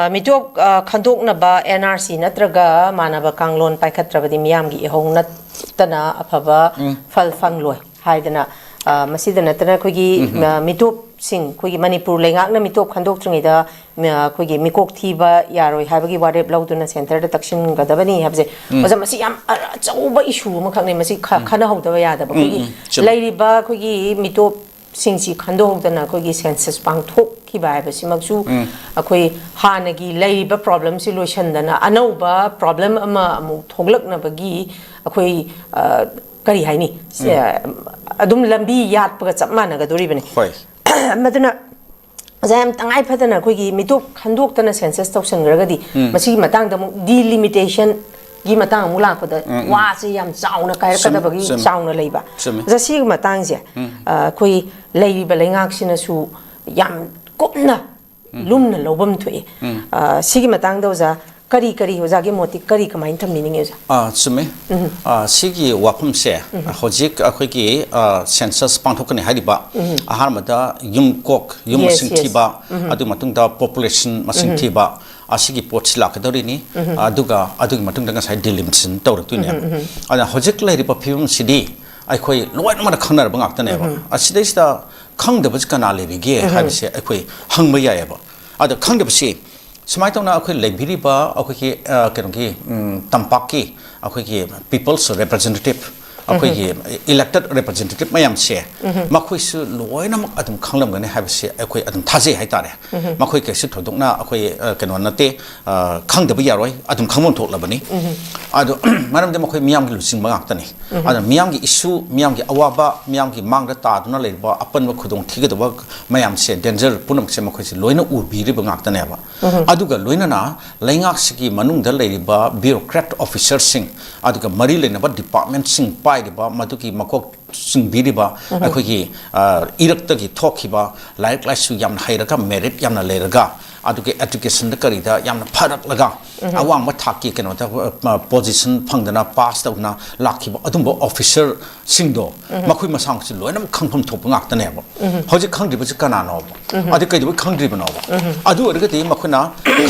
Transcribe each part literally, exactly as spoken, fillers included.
ꯑ, ꯃꯤꯇꯣꯞ, ꯑ, ꯈꯟꯗꯣꯛꯅꯕ N R C ꯅꯠꯇ꯭ꯔꯒ ꯃꯥꯟꯅꯕ ꯀꯥꯡꯂꯣꯟ ꯄꯥꯏꯈꯠꯇ꯭ꯔꯕꯗꯤ ꯃꯤꯌꯥꯝꯒꯤ ꯏꯍꯧ ꯅꯠꯇꯅ ꯑꯐꯕ ꯎꯝ꯫ ꯐꯜ ꯐꯪꯂꯣꯏ ꯍꯥꯏꯗꯅ, ꯑ, ꯃꯁꯤꯗ ꯅꯠꯇꯅ ꯑꯩꯈꯣꯏꯒꯤ, ꯎꯝ꯫ ꯑ, ꯃꯤꯇꯣꯞꯁꯤꯡ, ꯑꯩꯈꯣꯏꯒꯤ ꯃꯅꯤꯄꯨꯔ ꯂꯩꯉꯥꯛꯅ ꯃꯤꯇꯣꯞ ꯈꯟꯗꯣꯛꯇ꯭ꯔꯤꯉꯩꯗ, ꯃ-, ꯑꯩꯈꯣꯏꯒꯤ ꯃꯤꯀꯣꯛ ꯊꯤꯕ ꯌꯥꯔꯣꯏ ꯍꯥꯏꯕꯒꯤ ꯋꯥꯔꯦꯞ ꯂꯧꯗꯨꯅ centre ꯗ ꯇꯛꯁꯤꯟꯒꯗꯕꯅꯤ ꯍꯥꯏꯕꯁꯦ, ꯎꯝ꯫ ꯑꯣꯖꯥ, ꯃꯁꯤ ꯌꯥꯝ ꯑ-, ꯑꯆꯧꯕ issue ꯑꯃꯈꯛꯅꯦ꯫ ꯃꯁꯤ ꯈ-, ꯎꯝ꯫ ꯈꯟꯅꯍꯧꯗꯕ ꯌꯥꯗꯕ꯫ ꯎꯝ, ꯑꯩꯈꯣꯏꯒꯤ ꯎꯝ, ꯆꯨꯝꯃꯤ꯫ ꯂꯩꯔꯤꯕ ꯑꯩꯈꯣꯏꯒꯤ ꯃꯤꯇꯣꯞ ꯁꯤꯡꯁꯤ ꯈꯟꯗꯣꯛꯍꯧꯗꯅ ꯑꯩꯈꯣꯏꯒꯤ census ꯄꯥꯡꯊꯣꯛꯈꯤꯕ ꯍꯥꯏꯕꯁꯤꯃꯛꯁꯨ ꯎꯝ꯫ ꯑꯩꯈꯣꯏ ꯍꯥꯟꯅꯒꯤ ꯂꯩꯔꯤꯕ problem ꯁꯤ ꯂꯣꯏꯁꯤꯟꯗꯅ ꯑꯅꯧꯕ problem ꯑꯃ ꯑꯃꯨꯛ ꯊꯣꯛꯂꯛꯅꯕꯒꯤ ꯑꯩꯈꯣꯏ, ꯑ, ꯀꯔꯤ ꯍꯥꯏꯅꯤ? ꯁꯦ, ꯎꯝ꯫ ꯑꯗꯨꯝ ꯂꯝꯕꯤ ꯌꯥꯠꯄꯒ ꯆꯞ ꯃꯥꯟꯅꯒꯗꯣꯔꯤꯕꯅꯤ꯫ ꯍꯣꯏ꯫ ꯃꯗꯨꯅ ꯑꯣꯖꯥ, ꯌꯥꯝ ꯇꯉꯥꯏ ꯐꯗꯅ ꯑꯩꯈꯣꯏꯒꯤ ꯃꯤꯇꯣꯞ ꯈꯟꯗꯣꯛꯇꯅ census ꯇꯧꯁꯟꯈ꯭ꯔꯒꯗꯤ ꯎꯝ꯫ ꯃꯁꯤꯒꯤ ꯃꯇꯥꯡꯗ ꯑꯃꯨꯛ delimitation ꯒꯤ ꯃꯇꯥꯡ ꯑꯃꯨꯛ ꯂꯥꯛꯄꯗ ꯎꯝ, ꯎꯝ꯫ ꯋꯥꯁꯦ ꯌꯥꯝ ꯆꯥꯎꯅ ꯀꯥꯏꯔꯛꯀꯗꯕꯒꯤ ꯆꯨꯝ-, ꯆꯨꯝꯃꯦ꯫ ꯆꯥꯎꯅ ꯂꯩꯕ꯫ ꯆꯨꯝꯃꯦ꯫ ꯑꯣꯖꯥ, ꯁꯤꯒꯤ ꯃꯇꯥꯡꯁꯦ, ꯎꯝ꯫ ꯑ, ꯑꯩꯈꯣꯏ ꯂꯩꯔꯤꯕ ꯂꯩꯉꯥꯛꯁꯤꯅꯁꯨ ꯌꯥꯝ ꯀꯨꯞꯅ ꯎꯝ꯫ ꯂꯨꯝꯅ ꯂꯧꯐꯝ ꯊꯣꯛꯑꯦ꯫ ꯎꯝ꯫ ꯑ, ꯁꯤꯒꯤ ꯃꯇꯥꯡꯗ ꯑꯣꯖꯥ, ꯀꯔꯤ, ꯀꯔꯤ ꯑꯣꯖꯥꯒꯤ ꯃꯣꯠꯇꯤ ꯀꯔꯤ, ꯀꯃꯥꯏꯅ ꯊꯝꯕꯤꯅꯤꯡꯉꯤ ꯑꯣꯖꯥ? ꯑ, ꯆꯨꯝꯃꯦ꯫ ꯎꯝ꯫ ꯑ, ꯁꯤꯒꯤ ꯋꯥꯐꯝꯁꯦ ꯎꯝ꯫ ꯍꯧꯖꯤꯛ ꯑꯩꯈꯣꯏꯒꯤ, ꯑ, census ꯄꯥꯡꯊꯣꯛꯀꯅꯤ ꯍꯥꯏꯔꯤꯕ ꯎꯝ꯫ ꯑꯍꯥꯟꯕꯗ ꯌꯨꯝ ꯀꯣꯛ, ꯌꯨꯝ Yes, ꯃꯁꯤꯡ yes꯫ ꯊꯤꯕ, ꯎꯝ꯫ ꯑꯗꯨ ꯃꯇꯨꯡꯗ population ꯃꯁꯤꯡ ꯎꯝ꯫ ꯊꯤꯕ, ꯑꯁꯤꯒꯤ ꯄꯣꯠꯁꯤ ꯂꯥꯛꯀꯗꯧꯔꯤꯅꯤ꯫ ꯎꯝ꯫ ꯑꯗꯨꯒ ꯑꯗꯨꯒꯤ ꯃꯇꯨꯡꯗ ꯉꯁꯥꯏ delimitation ꯇꯧꯔꯛꯇꯣꯏꯅꯦꯕ꯫ ꯎꯝ, ꯎꯝ, ꯎꯝ꯫ ꯑꯗꯨꯅ ꯍꯧꯖꯤꯛ ꯂꯩꯔꯤꯕ ꯐꯤꯕꯝꯁꯤꯗꯤ ꯑꯩꯈꯣꯏ ꯂꯣꯏꯅꯃꯛꯅ ꯈꯪꯅꯔꯕ ꯉꯥꯛꯇꯅꯦꯕ꯫ ꯎꯝ꯫ ꯑꯁꯤꯗꯩꯁꯤꯗ ꯈꯪꯗꯕꯁꯤ ꯀꯅꯥ ꯂꯩꯔꯤꯒꯦ ꯎꯝ꯫ ꯍꯥꯏꯕꯁꯦ ꯑꯩꯈꯣꯏ ꯍꯪꯕ ꯌꯥꯏꯑꯕ꯫ ꯑꯗ ꯈꯪꯗꯕꯁꯤ ꯁꯨꯃꯥꯏꯅ ꯇꯧꯅ ꯑꯩꯈꯣꯏ ꯂꯩꯕꯤꯔꯤꯕ ꯑꯩꯈꯣꯏꯒꯤ, ꯑ, ꯀꯩꯅꯣꯒꯤ, ꯎꯝ, ꯇꯝꯄꯥꯛꯀꯤ ꯑꯩꯈꯣꯏꯒꯤ people's representative, ꯑꯩꯈꯣꯏꯒꯤ elected representative ꯃꯌꯥꯝꯁꯦ, ꯎꯝ꯫ ꯃꯈꯣꯏꯁꯨ ꯂꯣꯏꯅꯃꯛ ꯑꯗꯨꯝ ꯈꯪꯂꯝꯒꯅꯤ ꯍꯥꯏꯕꯁꯤ ꯑꯩꯈꯣꯏ ꯑꯗꯨꯝ ꯊꯥꯖꯩ ꯍꯥꯏꯇꯥꯔꯦ꯫ ꯎꯝ꯫ ꯃꯈꯣꯏ ꯀꯩꯁꯨ ꯊꯣꯏꯗꯣꯛꯅ ꯑꯩꯈꯣꯏ, ꯑ, ꯀꯩꯅꯣ ꯅꯠꯇꯦ, ꯑ, ꯈꯪꯗꯕ ꯌꯥꯔꯣꯏ, ꯑꯗꯨꯝ ꯈꯪꯐꯝ ꯊꯣꯛꯂꯕꯅꯤ꯫ ꯎꯝ꯫ ꯑꯗꯣ ꯃꯔꯝꯗꯤ ꯃꯈꯣꯏ ꯃꯤꯌꯥꯝꯒꯤ ꯂꯨꯆꯤꯡꯕ ꯉꯥꯛꯇꯅꯤ꯫ ꯎꯝ꯫ ꯑꯗꯨꯅ ꯃꯤꯌꯥꯝꯒꯤ issue, ꯃꯤꯌꯥꯝꯒꯤ ꯑꯋꯥꯕ, ꯃꯤꯌꯥꯝꯒꯤ ꯃꯥꯡꯗ ꯇꯥꯗꯨꯅ ꯂꯩꯔꯤꯕ ꯑꯄꯟꯕ ꯈꯨꯗꯣꯡ ꯊꯤꯒꯗꯕ ꯃꯌꯥꯝꯁꯦ, danger ꯄꯨꯝꯅꯃꯛꯁꯦ ꯃꯈꯣꯏꯁꯦ ꯂꯣꯏꯅ ꯎꯕꯤꯔꯤꯕ ꯉꯥꯛꯇꯅꯦꯕ꯫ ꯎꯝ꯫ ꯑꯗꯨꯒ ꯂꯣꯏꯅꯅ ꯂꯩꯉꯥꯛꯁꯤꯒꯤ ꯃꯅꯨꯡꯗ ꯂꯩꯔꯤꯕ bureaucrat officerꯁꯤꯡ, ꯑꯗꯨꯒ ꯃꯔꯤ ꯂꯩꯅꯕ departmentꯁꯤꯡ ꯄꯥꯏꯔꯤꯕ, ꯃꯗꯨꯒꯤ ꯃꯀꯣꯛ ꯆꯤꯡꯕꯤꯔꯤꯕ ꯎꯝ꯫ ꯑꯩꯈꯣꯏꯒꯤ, ꯑ, ꯏꯔꯛꯇꯒꯤ ꯊꯣꯛꯈꯤꯕ, ꯂꯥꯏꯔꯤꯛ ꯂꯥꯏꯁꯨ ꯌꯥꯝꯅ ꯍꯩꯔꯒ, merit ꯌꯥꯝꯅ ꯂꯩꯔꯒ, ꯑꯗꯨꯒꯤ ꯑꯦꯖꯨꯀꯦꯁꯟꯗ ꯀꯔꯤꯗ ꯌꯥꯝꯅ ꯐꯔꯛꯂꯒ ꯑꯋꯥꯡꯕ ꯊꯥꯛꯀꯤ ꯀꯩꯅꯣꯗ ꯄꯣꯖꯤꯁꯟ ꯐꯪꯗꯅ ꯄꯥꯁ ꯇꯧꯗꯅ ꯂꯥꯛꯈꯤꯕ ꯑꯗꯨꯝꯕ ꯑꯣꯐꯤꯁꯔꯁꯤꯡꯗꯣ ꯃꯈꯣꯏ ꯃꯁꯥꯃꯛꯁꯨ ꯂꯣꯏꯅꯃꯛ ꯈꯪꯐꯝ ꯊꯣꯛꯄ ꯉꯥꯛꯇꯅꯦꯕ꯫ ꯍꯧꯖꯤꯛ ꯈꯪꯗ꯭ꯔꯤꯕꯁꯤ ꯀꯅꯥꯅꯣꯕ? ꯑꯗꯨ ꯀꯩꯗꯧꯕꯩ ꯈꯪꯗ꯭ꯔꯤꯕꯅꯣꯕ? ꯑꯗꯨ ꯑꯣꯏꯔꯒꯗꯤ ꯃꯈꯣꯏꯅ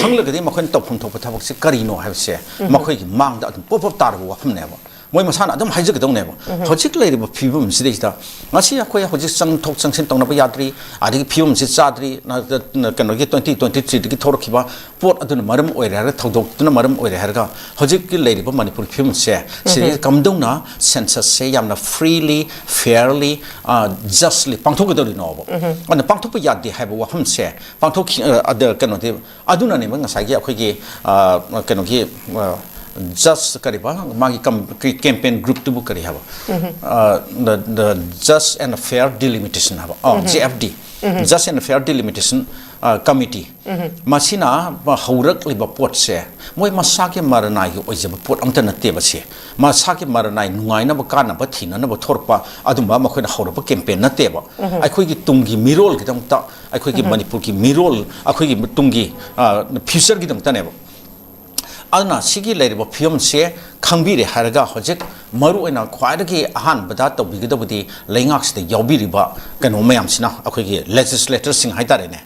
ꯈꯪꯂꯒꯗꯤ ꯃꯈꯣꯏꯅ ꯇꯧꯐꯝ ꯊꯣꯛꯄ ꯊꯕꯛꯁꯤ ꯀꯔꯤꯅꯣ ꯍꯥꯏꯕꯁꯦ ꯃꯈꯣꯏꯒꯤ ꯃꯥꯡꯗ ꯑꯗꯨꯝ ꯄꯣꯞ ꯄꯣꯞ ꯇꯥꯔꯕ ꯋꯥꯐꯝꯅꯦꯕ꯫ ꯃꯣꯏ ꯃꯁꯥꯅ ꯑꯗꯨꯝ ꯍꯥꯏꯖꯒꯗꯧꯅꯦꯕ꯫ ꯍꯧꯖꯤꯛ ꯂꯩꯔꯤꯕ ꯐꯤꯕꯝꯁꯤꯗꯩꯁꯤꯗ ꯉꯁꯤ ꯑꯩꯈꯣꯏ ꯍꯧꯖꯤꯛ ꯆꯪꯊꯣꯛ ꯆꯪꯁꯤꯟ ꯇꯧꯅꯕ ꯌꯥꯗ꯭ꯔꯤ, ꯑꯗꯒꯤ ꯐꯤꯕꯝꯁꯤ ꯆꯥꯗ꯭ꯔꯤ, ꯅ-, ꯅ-, ꯀꯩꯅꯣꯒꯤ ꯇ꯭ꯋꯦꯟꯇꯤ ꯇ꯭ꯋꯦꯟꯇꯤ ꯊ꯭ꯔꯤꯗꯒꯤ ꯊꯣꯛꯂꯛꯈꯤꯕ ꯄꯣꯠ ꯑꯗꯨꯅ ꯃꯔꯝ ꯑꯣꯏꯔꯦ ꯍꯥꯏꯔꯒ, ꯊꯧꯗꯣꯛꯇꯨꯅ ꯃꯔꯝ ꯑꯣꯏꯔꯦ ꯍꯥꯏꯔꯒ ꯍꯧꯖꯤꯛꯀꯤ ꯂꯩꯔꯤꯕ ꯃꯅꯤꯄꯨꯔꯒꯤ ꯐꯤꯕꯝꯁꯦ ꯁꯤꯗꯩꯗ ꯀꯝꯗꯧꯅ ꯁꯦꯟꯁꯁꯁꯦ ꯌꯥꯝꯅ ꯐ꯭ꯔꯤꯂꯤ, ꯐꯤꯌꯔꯂꯤ, ꯖꯁꯂꯤ ꯄꯥꯡꯊꯣꯛꯀꯗꯧꯔꯤꯅꯣꯕ? ꯑꯗꯨꯅ ꯄꯥꯡꯊꯣꯛꯄ ꯌꯥꯗꯦ ꯍꯥꯏꯕ ꯋꯥꯐꯝꯁꯦ ꯄꯥꯡꯊꯣꯛꯈꯤ-, ꯑ, ꯑꯗ, ꯀꯩꯅꯣꯗꯤ ꯑꯗꯨꯅꯅꯦꯕ ꯉꯁꯥꯏꯒꯤ ꯑꯩꯈꯣꯏꯒꯤ, ꯑ, ꯀꯩꯅꯣꯒꯤ, ꯑ, ꯖꯁ ꯀꯔꯤꯕ ꯃꯥꯒꯤ ꯀꯝ-, ꯀꯤ-, ꯀꯦꯝꯄꯦꯟ ꯒ꯭ꯔꯨꯞꯇꯨꯕꯨ ꯀꯔꯤ ꯍꯥꯏꯕ? ꯑ, the, the Just and Fair Delimitation ꯍꯥꯏꯕ꯫ ꯑ, J F D, Just and Fair Delimitation, ꯑ, Committee꯫ ꯃꯁꯤꯅ ꯍꯧꯔꯛꯂꯤꯕ ꯄꯣꯠꯁꯦ ꯃꯣꯏ ꯃꯁꯥꯒꯤ ꯃꯔꯅꯥꯏꯒꯤ ꯑꯣꯏꯖꯕ ꯄꯣꯠ ꯑꯝꯇ ꯅꯠꯇꯦꯕ ꯁꯤ꯫ ꯃꯁꯥꯒꯤ ꯃꯔꯅꯥꯏ ꯅꯨꯡꯉꯥꯏꯅꯕ, ꯀꯥꯟꯅꯕ ꯊꯤꯅꯅꯕ ꯊꯣꯔꯛꯄ ꯑꯗꯨꯝꯕ ꯃꯈꯣꯏꯅ ꯍꯧꯔꯛꯄ ꯀꯦꯝꯄꯦꯟ ꯅꯠꯇꯦꯕ꯫ ꯑꯩꯈꯣꯏꯒꯤ ꯇꯨꯡꯒꯤ ꯃꯤꯔꯣꯜꯒꯤꯗꯃꯛꯇ, ꯑꯩꯈꯣꯏꯒꯤ ꯃꯅꯤꯄꯨꯔꯒꯤ ꯃꯤꯔꯣꯜ, ꯑꯩꯈꯣꯏꯒꯤ ꯇꯨꯡꯒꯤ, ꯑ, ꯐ꯭ꯌꯨꯆꯔꯒꯤꯗꯃꯛꯇꯅꯦꯕ꯫ ꯑꯗꯨꯅ ꯁꯤꯒꯤ ꯂꯩꯔꯤꯕ ꯐꯤꯕꯝꯁꯦ ꯈꯪꯕꯤꯔꯦ ꯍꯥꯏꯔꯒ ꯍꯧꯖꯤꯛ ꯃꯔꯨꯑꯣꯏꯅ ꯈ꯭ꯋꯥꯏꯗꯒꯤ ꯑꯍꯥꯟꯕꯗ ꯇꯧꯕꯤꯒꯗꯕꯗꯤ ꯂꯩꯉꯥꯛꯁꯤꯗ ꯌꯥꯎꯕꯤꯔꯤꯕ ꯀꯩꯅꯣ ꯃꯌꯥꯝꯁꯤꯅ, ꯑꯩꯈꯣꯏꯒꯤ ꯂꯦꯖꯤꯁꯂꯦꯇꯔꯁꯤꯡ ꯍꯥꯏꯇꯥꯔꯦꯅꯦ꯫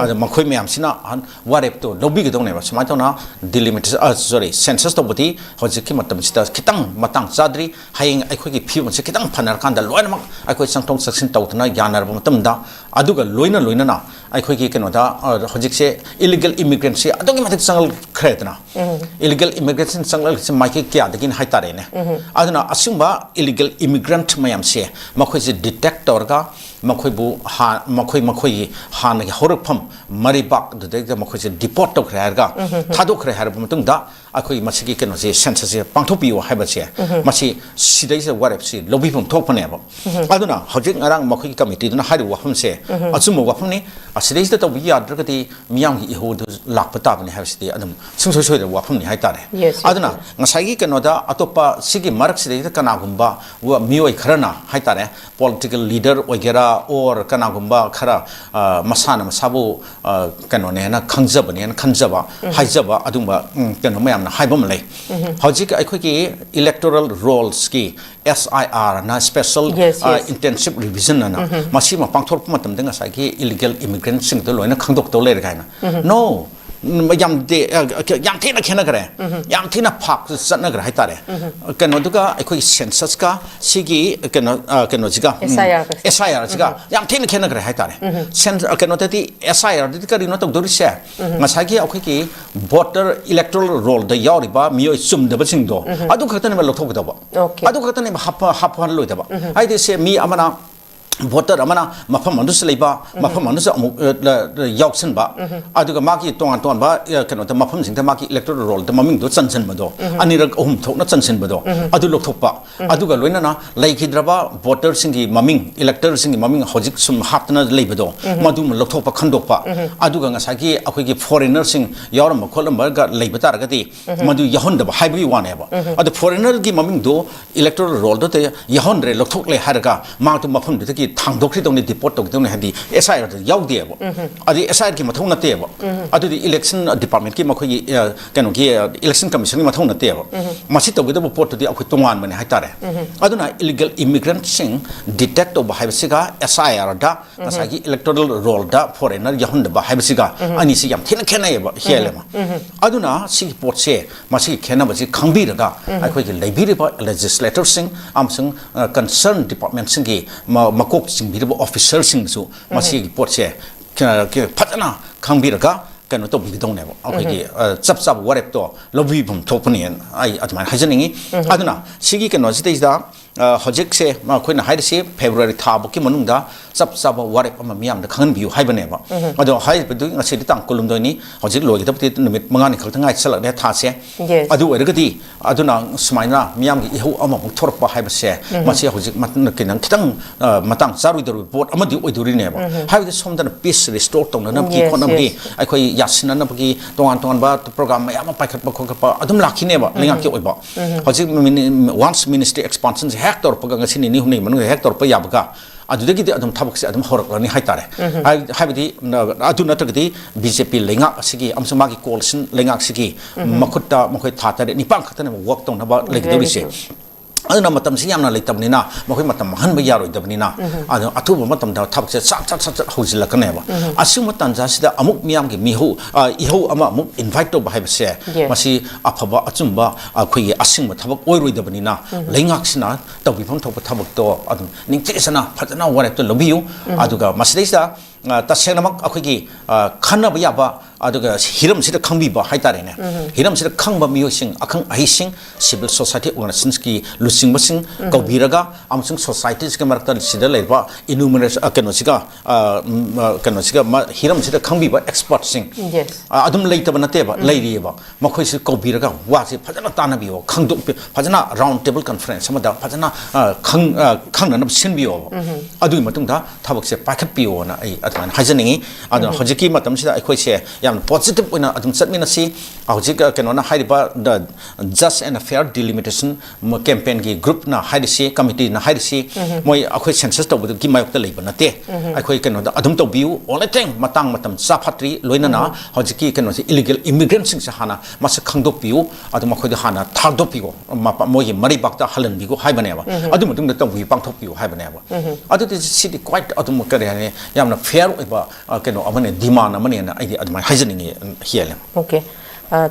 ꯑꯗ ꯃꯈꯣꯏ ꯃꯌꯥꯝꯁꯤꯅ ꯑꯍꯥꯟ ꯋꯥꯔꯦꯞꯇꯣ ꯂꯧꯕꯤꯒꯗꯧꯅꯦꯕ꯫ ꯁꯨꯃꯥꯏꯅ ꯇꯧꯅ ꯗꯤꯂꯤꯃꯤꯇꯦꯁꯟ, ꯑ, ꯁꯣꯔꯤ, ꯁꯦꯟꯁꯁ ꯇꯧꯕꯗꯤ ꯍꯧꯖꯤꯛꯀꯤ ꯃꯇꯝꯁꯤꯗ ꯈꯤꯇꯪ ꯃꯇꯥꯡ ꯆꯥꯗ꯭ꯔꯤ, ꯍꯌꯦꯡ ꯑꯩꯈꯣꯏꯒꯤ ꯐꯤꯕꯝꯁꯦ ꯈꯤꯇꯪ ꯐꯅꯔꯀꯥꯟꯗ ꯂꯣꯏꯅꯃꯛ ꯑꯩꯈꯣꯏ ꯆꯪꯊꯣꯛ ꯆꯪꯁꯤꯟ ꯇꯧꯗꯅ ꯌꯥꯅꯔꯕ ꯃꯇꯝꯗ, ꯑꯗꯨꯒ ꯂꯣꯏꯅ ꯂꯣꯏꯅꯅ ꯑꯩꯈꯣꯏꯒꯤ ꯀꯩꯅꯣꯗ, ꯑ, ꯍꯧꯖꯤꯛꯁꯦ ꯏꯂꯤꯒꯦꯜ ꯏꯃꯤꯒ꯭ꯔꯦꯟꯁꯤ ꯑꯗꯨꯛꯀꯤ ꯃꯇꯤꯛ ꯆꯪꯂꯛꯈ꯭ꯔꯦꯗꯅ꯫ ꯏꯂꯤꯒꯦꯜ ꯏꯃꯤꯒ꯭ꯔꯦꯟꯁꯤ ꯆꯪꯂꯛꯂꯤꯁꯦ ꯃꯥꯏꯀꯩ ꯀꯌꯥꯗꯒꯤꯅ ꯍꯥꯏꯇꯥꯔꯦꯅꯦ꯫ ꯑꯗꯨꯅ ꯑꯁꯤꯒꯨꯝꯕ ꯏꯂꯤꯒꯦꯜ ꯏꯃꯤꯒ꯭ꯔꯦꯟꯠ ꯃꯌꯥꯝꯁꯦ ꯃꯈꯣꯏꯁꯦ ꯗꯤꯇꯦꯛ ꯇꯧꯔꯒ ꯃꯈꯣꯏꯕꯨ ꯍꯥ-, ꯃꯈꯣꯏ, ꯃꯈꯣꯏꯒꯤ ꯍꯥꯟꯅꯒꯤ ꯍꯧꯔꯛꯐꯝ ꯃꯔꯩꯕꯥꯛ, ꯑꯗꯨꯗꯩꯗ ꯃꯈꯣꯏꯁꯦ ꯗꯤꯄꯣꯔꯠ ꯇꯧꯈ꯭ꯔꯦ ꯍꯥꯏꯔꯒ, ꯊꯥꯗꯣꯛꯈ꯭ꯔꯦ ꯍꯥꯏꯔꯕ ꯃꯇꯨꯡꯗ ꯑꯩꯈꯣꯏ ꯃꯁꯤꯒꯤ ꯀꯩꯅꯣꯁꯦ, ꯁꯦꯟꯁꯁꯁꯦ ꯄꯥꯡꯊꯣꯛꯄꯤꯌꯨ ꯍꯥꯏꯕꯁꯦ, ꯃꯁꯤ ꯁꯤꯗꯩꯁꯤꯗ ꯋꯥꯔꯦꯞꯁꯤ ꯂꯧꯕꯤꯐꯝ ꯊꯣꯛꯄꯅꯦꯕ꯫ ꯑꯗꯨꯅ ꯍꯧꯖꯤꯛ ꯉꯔꯥꯡ ꯃꯈꯣꯏꯒꯤ ꯀꯃꯤꯇꯤꯗꯨꯅ ꯍꯥꯏꯔꯤꯕ ꯋꯥꯐꯝꯁꯦ ꯑꯆꯨꯝꯕ ꯋꯥꯐꯝꯅꯤ꯫ ꯑꯁꯤꯗꯩꯁꯤꯗ ꯇꯧꯕ ꯌꯥꯗ꯭ꯔꯒꯗꯤ ꯃꯤꯌꯥꯝꯒꯤ ꯏꯍꯧꯗꯨ ꯂꯥꯛꯄ ꯇꯥꯕꯅꯤ ꯍꯥꯏꯕꯁꯤꯗꯤ ꯑꯗꯨꯝ ꯁꯨꯡꯁꯣꯏ ꯁꯣꯏꯗꯕ ꯋꯥꯐꯝꯅꯤ ꯍꯥꯏꯇꯥꯔꯦ꯫ Yes, yes, ꯑꯗꯨꯅ ꯉꯁꯥꯏꯒꯤ ꯀꯩꯅꯣꯗ ꯑꯇꯣꯞꯄ ꯁꯤꯒꯤ ꯃꯔꯛꯁꯤꯗꯩꯗ ꯀꯅꯥꯒꯨꯝꯕ ꯋꯥ- ꯃꯤꯑꯣꯏ ꯈꯔꯅ ꯍꯥꯏꯇꯥꯔꯦ, political leader ꯑꯣꯏꯒꯦꯔꯥ, or ꯀꯅꯥꯒꯨꯝꯕ ꯈꯔ, ꯑ, ꯃꯁꯥꯅ ꯃꯁꯥꯕꯨ, ꯑ, ꯀꯩꯅꯣꯅꯦꯅ ꯈꯪꯖꯕꯅꯦꯅ ꯈꯟꯖꯕ, ꯍꯥꯏꯖꯕ ꯑꯗꯨꯒꯨꯝꯕ, ꯎꯝ, ꯀꯩꯅꯣ ꯃꯌꯥꯝꯅ ꯍꯥꯏꯕ ꯑꯃ ꯂꯩ꯫ ꯍꯧꯖꯤꯛ ꯑꯩꯈꯣꯏꯒꯤ electoral rolls ꯀꯤ S I R ꯅ, special, Yes, ꯑ, yes. intensive revision ꯑꯅ, ꯃꯁꯤ ꯑꯃ ꯄꯥꯡꯊꯣꯔꯛꯄ ꯃꯇꯝꯗ ꯉꯁꯥꯏꯒꯤ illegal immigrant ꯁꯤꯡꯗꯣ ꯂꯣꯏꯅ ꯈꯪꯗꯣꯛꯇꯧ ꯂꯩꯔꯦ ꯀꯥꯏꯅ꯫ No, ꯌꯥꯝ ꯗꯦ-, ꯑ, ꯌꯥꯝ ꯊꯤꯅ ꯈꯦꯠꯅꯈ꯭ꯔꯦ꯫ ꯌꯥꯝ ꯊꯤꯅ ꯐꯥꯛ ꯆꯠꯅꯈ꯭ꯔꯦ ꯍꯥꯏꯇꯥꯔꯦ꯫ ꯀꯩꯅꯣꯗꯨꯒ ꯑꯩꯈꯣꯏꯒꯤ census ꯀ ꯁꯤꯒꯤ ꯀꯩꯅꯣ, ꯑ, ꯀꯩꯅꯣꯁꯤꯒ, ꯎꯝ, S I R ꯒ꯫ S I R ꯁꯤꯒ ꯌꯥꯝ ꯊꯤꯅ ꯈꯦꯠꯅꯈ꯭ꯔꯦ ꯍꯥꯏꯇꯥꯔꯦ꯫ Cens-, ꯑ, ꯀꯩꯅꯣꯗꯗꯤ, S I R ꯗꯗꯤ ꯀꯔꯤꯅꯣ ꯇꯧꯗꯣꯔꯤꯁꯦ? ꯉꯁꯥꯏꯒꯤ ꯑꯩꯈꯣꯏꯒꯤ voter electoral roll ꯗ ꯌꯥꯎꯔꯤꯕ ꯃꯤꯑꯣꯏ ꯆꯨꯝꯗꯕꯁꯤꯡꯗꯣ ꯑꯗꯨ ꯈꯛꯇꯅꯦꯕ ꯂꯧꯊꯣꯛꯀꯗꯧꯕ꯫ Okay. ꯑꯗꯨ ꯈꯛꯇꯅꯦꯕ ꯍꯥꯞꯄ-, ꯍꯥꯞꯄꯍꯜꯂꯣꯏꯗꯕ꯫ ꯍꯥꯏꯗꯤ ꯁꯦ ꯃꯤ ꯑꯃꯅ, voter ꯑꯃꯅ ꯃꯐꯝ ꯑꯃꯗꯁꯨ ꯂꯩꯕ, ꯃꯐꯝ ꯑꯃꯗꯁꯨ ꯑꯃꯨꯛ, ꯑ, ꯂ-, ꯂ-, ꯌꯥꯎꯁꯟꯕ, ꯑꯗꯨꯒ ꯃꯥꯒꯤ ꯇꯣꯉꯥꯟ ꯇꯣꯉꯥꯟꯕ, ꯑ, ꯀꯩꯅꯣꯗ, ꯃꯐꯝꯁꯤꯡꯗ ꯃꯥꯒꯤ electoral roll ꯗ ꯃꯃꯤꯡꯗꯣ ꯆꯟꯁꯤꯟꯕꯗꯣ, ꯑꯅꯤꯔꯛ ꯑꯍꯨꯝ ꯊꯣꯛꯅ ꯆꯟꯁꯤꯟꯕꯗꯣ, ꯑꯗꯨ ꯂꯧꯊꯣꯛꯄ꯫ ꯑꯗꯨꯒ ꯂꯣꯏꯅꯅ ꯂꯩꯈꯤꯗ꯭ꯔꯕ voter ꯁꯤꯡꯒꯤ ꯃꯃꯤꯡ, elector ꯁꯤꯡꯒꯤ ꯃꯃꯤꯡ ꯍꯧꯖꯤꯛ ꯁꯨꯝ ꯍꯥꯞꯇꯅ ꯂꯩꯕꯗꯣ, ꯃꯗꯨꯃ ꯂꯧꯊꯣꯛꯄ, ꯈꯟꯗꯣꯛꯄ꯫ ꯑꯗꯨꯒ ꯉꯁꯥꯏꯒꯤ ꯑꯩꯈꯣꯏꯒꯤ foreigner ꯁꯤꯡ ꯌꯥꯎꯔꯝꯕ ꯈꯣꯠꯂꯝꯕꯒ ꯂꯩꯕ ꯇꯥꯔꯒꯗꯤ, ꯃꯗꯨ ꯌꯥꯎꯍꯟꯗꯕ ꯍꯥꯏꯕꯒꯤ ꯋꯥꯅꯦꯕ꯫ ꯑꯗꯣ foreigner ꯒꯤ ꯃꯃꯤꯡꯗꯣ electoral roll ꯗꯨꯗ ꯌꯥꯎꯍꯟꯗ꯭ꯔꯦ, ꯂꯧꯊꯣꯛꯂꯦ ꯍꯥꯏꯔꯒ ꯃꯍꯥꯛꯇꯣ ꯃꯐꯝꯗꯨꯗꯒꯤ ꯊꯥꯡꯗꯣꯛꯈ꯭ꯔꯤꯗꯧꯅꯤ, deport ꯇꯧꯈꯤꯗꯧꯅꯤ ꯍꯥꯏꯗꯤ S I R ꯗ ꯌꯥꯎꯗꯦꯕ꯫ ꯑꯗꯨꯗꯤ S I R ꯒꯤ ꯃꯊꯧ ꯅꯠꯇꯦꯕ꯫ ꯑꯗꯨꯗꯤ election department ꯀꯤ ꯃꯈꯣꯏꯒꯤ, ꯑ, ꯀꯩꯅꯣꯒꯤ, ꯑ, election commission ꯒꯤ ꯃꯊꯧ ꯅꯠꯇꯦꯕ꯫ ꯃꯁꯤ ꯇꯧꯒꯗꯕ ꯄꯣꯠꯇꯨꯗꯤ ꯑꯩꯈꯣꯏ ꯇꯣꯉꯥꯟꯕꯅꯦ ꯍꯥꯏꯇꯥꯔꯦ꯫ ꯑꯗꯨꯅ illegal immigrant ꯁꯤꯡ detect ꯇꯧꯕ ꯍꯥꯏꯕꯁꯤꯒ S I R ꯗ ꯉꯁꯥꯏꯒꯤ electoral roll ꯗ foreigner ꯌꯥꯎꯍꯟꯗꯕ ꯍꯥꯏꯕꯁꯤꯒ ꯑꯅꯤꯁꯤ ꯌꯥꯝ ꯊꯤꯅ ꯈꯦꯠꯅꯩꯌꯦꯕ, ꯍꯦꯜꯂꯦꯕ꯫ ꯑꯗꯨꯅ ꯁꯤꯒꯤ ꯄꯣꯠꯁꯦ, ꯃꯁꯤꯒꯤ ꯈꯦꯠꯅꯕꯁꯤ ꯈꯪꯕꯤꯔꯒ ꯑꯩꯈꯣꯏꯒꯤ ꯂꯩꯕꯤꯔꯤꯕ legislator ꯁꯤꯡ ꯑꯃꯁꯨꯡ, ꯑ, concern department ꯁꯤꯡꯒꯤ ꯃ-, ꯃꯀꯣꯛ ꯆꯤꯡꯕꯤꯔꯤꯕ officer ꯁꯤꯡꯁꯨ ꯃꯁꯤꯒꯤ ꯄꯣꯠꯁꯦ ꯀ-, ꯀ-, ꯐꯖꯅ ꯈꯪꯕꯤꯔꯒ ꯀꯩꯅꯣ ꯇꯧꯕꯤꯒꯗꯧꯅꯦꯕ꯫ ꯑꯩꯈꯣꯏꯒꯤ, ꯑ, ꯆꯞ ꯆꯥꯕ ꯋꯥꯔꯦꯞꯇꯣ ꯂꯧꯕꯤꯐꯝ ꯊꯣꯛꯄꯅꯦꯅ ꯑꯩ ꯑꯗꯨꯃꯥꯏꯅ ꯍꯥꯏꯖꯅꯤꯡꯉꯤ꯫ ꯑꯗꯨꯅ ꯁꯤꯒꯤ ꯀꯩꯅꯣꯁꯤꯗꯩꯁꯤꯗ, ꯑ, ꯍꯧꯖꯤꯛꯁꯦ ꯑꯩꯈꯣꯏꯅ ꯍꯥꯏꯔꯤꯁꯤ February ꯊꯥ ꯐꯥꯎꯒꯤ ꯃꯅꯨꯡꯗ ꯆꯞ ꯆꯥꯕ ꯋꯥꯔꯦꯞ ꯑꯃ ꯃꯤꯌꯥꯝꯗ ꯈꯪꯍꯟꯕꯤꯌꯨ ꯍꯥꯏꯕꯅꯦꯕ꯫ ꯑꯗꯣ ꯍꯥꯏꯔꯤꯕꯗꯨ ꯉꯁꯤꯗꯤ ꯇꯥꯡ ꯀꯨꯟꯍꯨꯝꯗꯣꯏꯅꯤ, ꯍꯧꯖꯤꯛ ꯂꯣꯏꯒꯗꯕꯗꯤ ꯅꯨꯃꯤꯠ ꯃꯉꯥꯅꯤ ꯈꯛꯇ ꯉꯥꯏꯁꯜꯂꯛꯂꯦ ꯊꯥꯁꯦ꯫ Yes. ꯑꯗꯨ ꯑꯣꯏꯔꯒꯗꯤ ꯑꯗꯨꯅ ꯁꯨꯃꯥꯏꯅ ꯃꯤꯌꯥꯝꯒꯤ ꯏꯍꯧ ꯑꯃꯃꯨꯛ ꯊꯣꯔꯛꯄ ꯍꯥꯏꯕꯁꯦ, ꯃꯁꯤ ꯍꯧꯖꯤꯛ ꯃꯇꯝꯗ ꯈꯤꯇꯪ, ꯈꯤꯇꯪ, ꯑ, ꯃꯇꯥꯡ ꯆꯥꯔꯣꯏꯗꯧꯔꯤꯕ ꯄꯣꯠ ꯑꯃꯗꯤ ꯑꯣꯏꯗꯣꯔꯤꯅꯦꯕ꯫ ꯍꯥꯏꯕꯗꯤ ꯁꯣꯝꯗꯅ peace restore ꯇꯧꯅꯅꯕꯒꯤ Yes, ꯈꯣꯠꯅꯕꯒꯤ yes. ꯑꯩꯈꯣꯏ ꯌꯥꯁꯤꯟꯅꯅꯕꯒꯤ ꯇꯣꯉꯥꯟ ꯇꯣꯉꯥꯟꯕ program ꯃꯌꯥꯝ ꯑꯃ ꯄꯥꯏꯈꯠꯄ ꯈꯣꯠꯀꯠꯄ ꯑꯗꯨꯝ ꯂꯥꯛꯈꯤꯅꯦꯕ ꯂꯩꯉꯥꯛꯀꯤ ꯑꯣꯏꯕ꯫ ꯍꯧꯖꯤꯛ ꯃꯤꯅꯤ-, once ministry expansionꯁꯦ ꯍꯦꯛ ꯇꯧꯔꯛꯄꯒ ꯉꯁꯤ ꯅꯤꯅꯤ ꯍꯨꯝꯅꯤ ꯃꯅꯨꯡꯗ ꯍꯦꯛ ꯇꯧꯔꯛꯄ ꯌꯥꯕꯒ ꯑꯗꯨꯗꯒꯤꯗꯤ ꯑꯗꯨꯝ ꯊꯕꯛꯁꯦ ꯑꯗꯨꯝ ꯍꯧꯔꯛꯂꯅꯤ ꯍꯥꯏꯇꯥꯔꯦ꯫ ꯍꯥꯏ-, ꯍꯥꯏꯕꯗꯤ ꯅ-, ꯑꯗꯨ ꯅꯠꯇ꯭ꯔꯒꯗꯤ BJP ꯂꯩꯉꯥꯛ ꯑꯁꯤꯒꯤ ꯑꯃꯁꯨꯡ ꯃꯥꯒꯤ coalition ꯂꯩꯉꯥꯛꯁꯤꯒꯤ ꯃꯈꯨꯠꯇ ꯃꯈꯣꯏ ꯊꯥ ꯇꯔꯦꯠ ꯅꯤꯄꯥꯟ ꯈꯛꯇꯅꯦꯕ work ꯇꯧꯅꯕ ꯂꯩꯒꯗꯧꯔꯤꯁꯦ꯫ Very true. ꯑꯗꯨꯅ ꯃꯇꯝꯁꯤ ꯌꯥꯝꯅ ꯂꯩꯇꯕꯅꯤꯅ ꯃꯈꯣꯏ ꯃꯇꯝ ꯃꯥꯡꯍꯟꯕ ꯌꯥꯔꯣꯏꯗꯕꯅꯤꯅ, ꯑꯗꯨ ꯑꯊꯨꯕ ꯃꯇꯝꯗ ꯊꯕꯛꯁꯦ ꯁꯠ ꯁꯠ ꯁꯠ ꯁꯠ ꯍꯧꯖꯤꯜꯂꯛꯀꯅꯦꯕ꯫ ꯑꯁꯤꯒꯨꯝꯕ ꯇꯥꯟꯖꯥꯁꯤꯗ ꯑꯃꯨꯛ ꯃꯤꯌꯥꯝꯒꯤ ꯃꯤꯍꯧ, ꯑ, ꯏꯍꯧ ꯑꯃ ꯑꯃꯨꯛ invite ꯇꯧꯕ ꯍꯥꯏꯕꯁꯦ, Yes. ꯃꯁꯤ ꯑꯐꯕ ꯑꯆꯨꯝꯕ ꯑꯩꯈꯣꯏꯒꯤ ꯑꯁꯦꯡꯕ ꯊꯕꯛ ꯑꯣꯏꯔꯣꯏꯗꯕꯅꯤꯅ, ꯂꯩꯉꯥꯛꯁꯤꯅ ꯇꯧꯕꯤꯐꯝ ꯊꯣꯛꯄ ꯊꯕꯛꯇꯣ ꯑꯗꯨꯝ ꯅꯤꯡꯊꯤꯖꯅ ꯐꯖꯅ ꯋꯥꯔꯦꯞꯇꯣ ꯂꯧꯕꯤꯌꯨ꯫ ꯑꯗꯨꯒ ꯃꯁꯤꯗꯩꯁꯤꯗ, ꯑ, ꯇꯁꯦꯡꯅꯃꯛ ꯑꯩꯈꯣꯏꯒꯤ, ꯑ, ꯈꯟꯅꯕ ꯌꯥꯕ, ꯑꯗꯨꯒ ꯍꯤꯔꯝꯁꯤꯗ ꯈꯪꯕꯤꯕ ꯍꯥꯏꯇꯥꯔꯦꯅꯦ꯫ ꯍꯤꯔꯝꯁꯤꯗ ꯈꯪꯕ ꯃꯤꯑꯣꯏꯁꯤꯡ, ꯑꯈꯪ ꯑꯍꯩꯁꯤꯡ, civil society organizationꯀꯤ ꯂꯨꯆꯤꯡꯕꯁꯤꯡ ꯀꯧꯕꯤꯔꯒ, ꯑꯃꯁꯨꯡ societyꯁꯤꯒꯤ ꯃꯔꯛꯇ ꯁꯤꯗ ꯂꯩꯔꯤꯕ enumeration, ꯑ, ꯀꯩꯅꯣꯁꯤꯒ, ꯑ, ꯎꯝ, ꯑ, ꯀꯩꯅꯣꯁꯤꯒ ꯃ-, ꯍꯤꯔꯝꯁꯤꯗ ꯈꯪꯕꯤꯕ expertꯁꯤꯡ, Yes. ꯑ, ꯑꯗꯨꯝ ꯂꯩꯇꯕ ꯅꯠꯇꯦꯕ, ꯂꯩꯔꯤꯑꯕ꯫ ꯃꯈꯣꯏꯁꯤ ꯀꯧꯕꯤꯔꯒ ꯋꯥꯁꯤ ꯐꯖꯅ ꯇꯥꯟꯅꯕꯤꯌꯣ, ꯈꯪꯗꯣꯛꯄꯤ-, ꯐꯖꯅ round table conference ꯑꯃꯗ ꯐꯖꯅ, ꯑ, ꯈꯪ-, ꯑ, ꯈꯪꯅꯅꯕ ꯁꯤꯟꯕꯤꯌꯣꯕ꯫ ꯑꯗꯨꯒꯤ ꯃꯇꯨꯡꯗ ꯊꯕꯛꯁꯦ ꯄꯥꯏꯈꯠꯄꯤꯌꯣꯅ ꯑꯩ ꯑꯗꯨꯃꯥꯏꯅ ꯍꯥꯏꯖꯅꯤꯡꯉꯤ꯫ ꯑꯗꯨꯅ ꯍꯧꯖꯤꯛꯀꯤ ꯃꯇꯝꯁꯤꯗ ꯑꯩꯈꯣꯏꯁꯦ ꯌꯥꯝꯅ positive ꯑꯣꯏꯅ ꯑꯗꯨꯝ ꯆꯠꯃꯤꯟꯅꯁꯤ꯫ ꯍꯧꯖꯤꯛ, ꯑ, ꯀꯩꯅꯣꯅ ꯍꯥꯏꯔꯤꯕ the Just and Fair Delimitation campaignꯒꯤ groupꯅ ꯍꯥꯏꯔꯤꯁꯤ, committeeꯅ ꯍꯥꯏꯔꯤꯁꯤ, ꯃꯣꯏ ꯑꯩꯈꯣꯏ census ꯇꯧꯕꯗꯨꯒꯤ ꯃꯥꯌꯣꯛꯇ ꯂꯩꯕ ꯅꯠꯇꯦ꯫ ꯑꯩꯈꯣꯏ ꯀꯩꯅꯣꯗ ꯑꯗꯨꯝ ꯇꯧꯕꯤꯌꯨ, only thing ꯃꯇꯥꯡ ꯃꯇꯝ ꯆꯥ ꯐꯠꯇ꯭ꯔꯤ, ꯂꯣꯏꯅꯅ ꯍꯧꯖꯤꯛꯀꯤ ꯀꯩꯅꯣꯁꯦ, illegal immigrantꯁꯤꯡꯁꯦ ꯍꯥꯟꯅ ꯃꯁꯛ ꯈꯪꯗꯣꯛꯄꯤꯌꯨ, ꯑꯗꯨ ꯃꯈꯣꯏꯗ ꯍꯥꯟꯅ ꯊꯥꯗꯣꯛꯄꯤꯌꯨ, ꯃꯄꯥ-, ꯃꯣꯏꯒꯤ ꯃꯔꯩꯕꯥꯛꯇ ꯍꯜꯍꯟꯕꯤꯌꯨ ꯍꯥꯏꯕꯅꯦꯕ꯫ ꯑꯗꯨ ꯃꯇꯨꯡꯗ ꯇꯧꯕꯤꯌꯨ, ꯄꯥꯡꯊꯣꯛꯄꯤꯌꯨ ꯍꯥꯏꯕꯅꯦꯕ꯫ ꯑꯗꯨꯗꯤ ꯁꯤꯗꯤ quite ꯑꯗꯨꯝ ꯀꯔꯤ ꯍꯥꯏꯅꯤ, ꯌꯥꯝꯅ fair ꯑꯣꯏꯕ, ꯑ, ꯀꯩꯅꯣ ꯑꯃꯅꯦ, demand ꯑꯃꯅꯦꯅ ꯑꯩꯗꯤ ꯑꯗꯨꯃꯥꯏꯅ ꯍꯥꯏꯖꯅꯤꯡꯉꯤ, ꯎꯝ, ꯍꯦꯜꯂꯦ꯫ Okay. ꯑ,